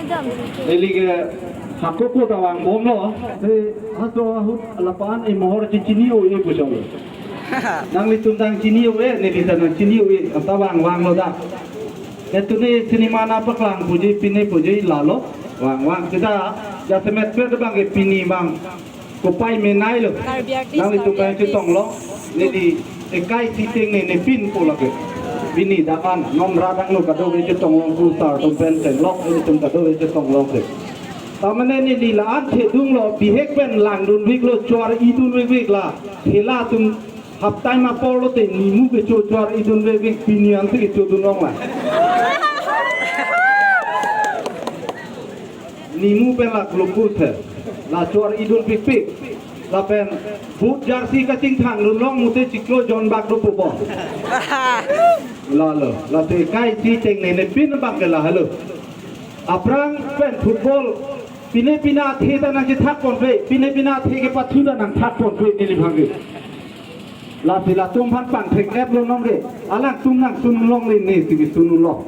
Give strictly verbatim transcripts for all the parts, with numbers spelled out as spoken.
Neli ke hako ko ta vangbomlo. Eh, haso ahut lapu-an e mohor chinchini o e puchong. Nanglitum tang chini o e, neli ta nang chini o e, anta vang vanglo dak. Netum ne cinema nangpaklang puji, pine puji lalo, vang vang. Seta jasemet pet bang ke pini bang kopai menailo. Karbi artist, nanglitum Karbi pen artist. Chetong long, neli ekai siteng ne nepin po lake. Pini dak an, non radang lo kadokave chetong long pu sar atum pen chenglok, nelitum kadokave chetong long ke. Tamane neli la-an thedung lo, bihek pen langdun vik lo, chuar-idun vik vik la. Hela atum half time apor lote nimu kecho chuar-idun vek vek, pini ansi kechodun long la. Nimu pen la glucose he. La chuar-idun pikpik. Lapen boot jersey kachingthang dun long mute chiklo jon bak do pupo. Lalo, late ekai siteng ne nepin bak ke la halo. Aphrang pen football pine pine athe ta nangchethak ponpe, pine pine athe kepathu ta nangthak ponpe neli bang ke. Lasi latum aphan pangthek-et lo nonke. Alangtum nangsun longle, nesi kesun lo.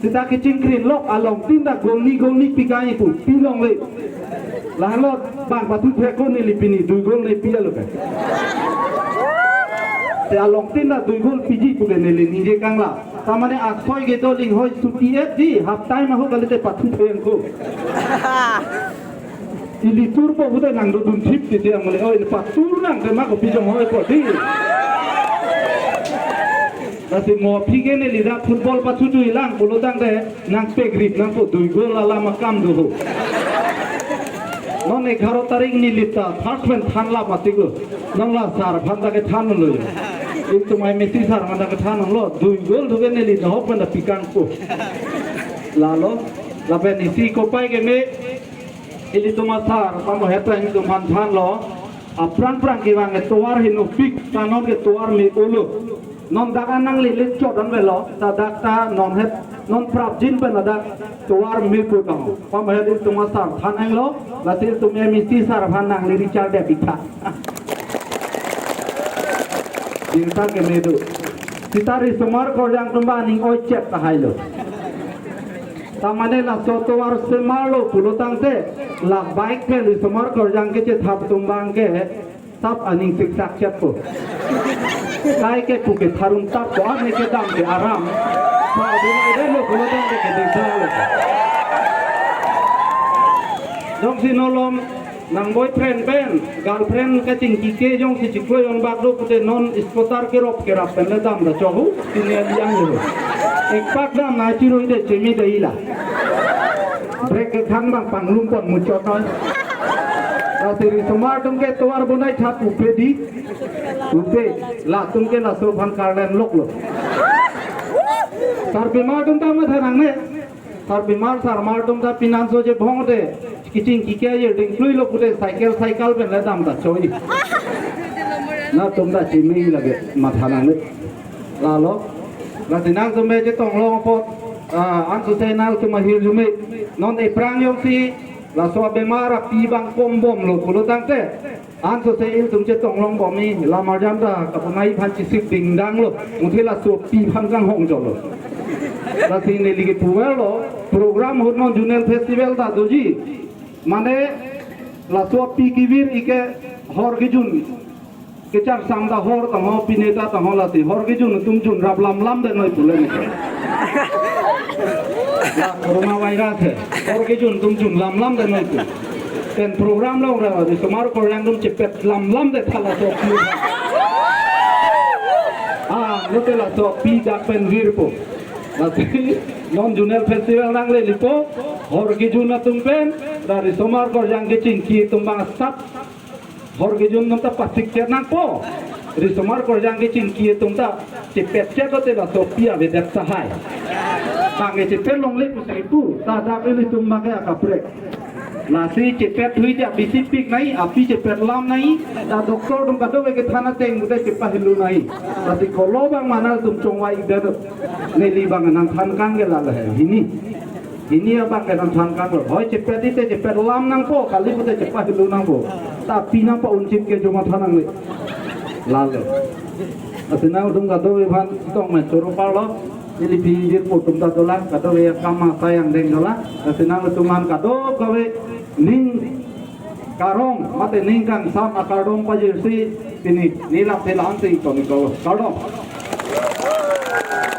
Seta kechingkrin lok along tin ta goal ni goal ni pikai pu pi longle. Lahelo bang pathu thek ko, neli pini dui goal ne pi alo ke. Te along tin ta dui goal piji pu ke neli ningje kangla. Tamane asoi kedo linghoi suti-etji, half time ahut kalite pathu thek ko. Ili turpo pute nangdodun thip titi ang mole, oi, patur nang tema kopi jong hoi po di. Lasi mo aphi ke neli dak football pathu thulang pulo tangte nangpegrip nangpo, dui goal alam akam do ho. Non egharo tarik neli ta first pen than la matik lo. Non la sar aphan ta kethan lo. Itum ai Messi sar aphan ta kethan lo. Dui goal do ke neli nahok pen ta pikang po. Lalo, lapen isi kopai keme, ilitum asar pamohet ta ilitum aphan thanlo. Aphrang phrang kevang ke tovar henopik, ta non ke tovar me-olo. Non dak an nanglilit chot an velo, ta dak ta non het, non prapjin pen ladak tovar mepo tang. Pamohet ilitum asar than hanglo, lasi ilitum M E C sar aphan nangli richar de pitha. Jingta keme do. Seta risomar korjang atum ba aning oi chep tahai lo. Tamane laso tovar semar lo pulo tangte, la bike pen risomar korjang kechethap atum bang ke sap aning siksak chep po. Kai ke pu ke tharum tap ko, ame kedam ke aram. Sa adu nai de lo pulo tangte ke dikda lo. Jongsi nolom nang boyfriend pen girlfriend kachingki ke jongsi chiklo jon bak do pute non scooter kerop kerap pen le dam ta cho ho, pini aliang lo. Ekpak dam nangchirui de chemi de ila. Brake kekhang bang panglum pon muchot noi. Lasi risomar atum ke tovar bonai thap upe di. Upe, latum ke laso aphan karlen lok lo. Sarbimar atum ta matha nangne. Sarbimar sarmar atum ta pinanso je bhong de, kachingki ke ye dingklui lo pute cycle cycle pen le dam ta choi. Nangtum ta chimi lage matha nangne. Lalo, lasi nangtum me chetong long apot, ah, anso se nangtum ahirjume. Non ephrang jongsi laso abemar api bang kombom lo pulo tangte, anso se ilitum chetong long bom ni, la marjan ta kapunai aphan chisik dingdang lo, muthe laso api aphan kanghong jolo. Lasi neli kepu verlo, program ahut non zonal festival ta doji. Mane laso api kevir ike hor kejun. Kecharsam ta hor tangho, pine ta tangho lasi. Hor kejun atum junrap lam lam de noi pule ni. La corona virus he. Hor kejun atum jun lam lam de noi pu. Pen program long ra risomar korjang atum chepet lam lam de tha laso api. Ah, lote laso api dak pen virpo. Lasi non zonal festival nangle lipo. Hor kejun atum pen, ra risomar korjang kechingki atum bang sap. Hor kejun atum ta pasik chet nangpo. Risomar korjang kechingki atum ta chepet chet lote laso api avedet tahai. Bang ke chepet longle pusi pu, ta dak ilitum bang ke akaprek. Lasi chepet hui dia bisi pik nai, api chepet lam nai, ta doctor atum kadokave kethan ateng pute chepahelu nai. Lasi kolo bang ma nangtum chongvai-ik det. Neli bang nangthan kang ke lalo he, hini. Hini abang ke nangthan kang lo. Hoi chepet ite chepet lam nangpo, kali pute chepahelu nangpo. Ta api nangpo unchit ke jo matha nangne. Lalo. Lasi nangtum kadokave aphan tong me choro parlo. Neli phi jirpo atum ta dolang, kadokave akam asai angdeng dolang. Lasi nanglitum aphan kadokave ning karong mate ning kangsam akardom pajirsi pini neli la-an si ingtonji ko. Kardom.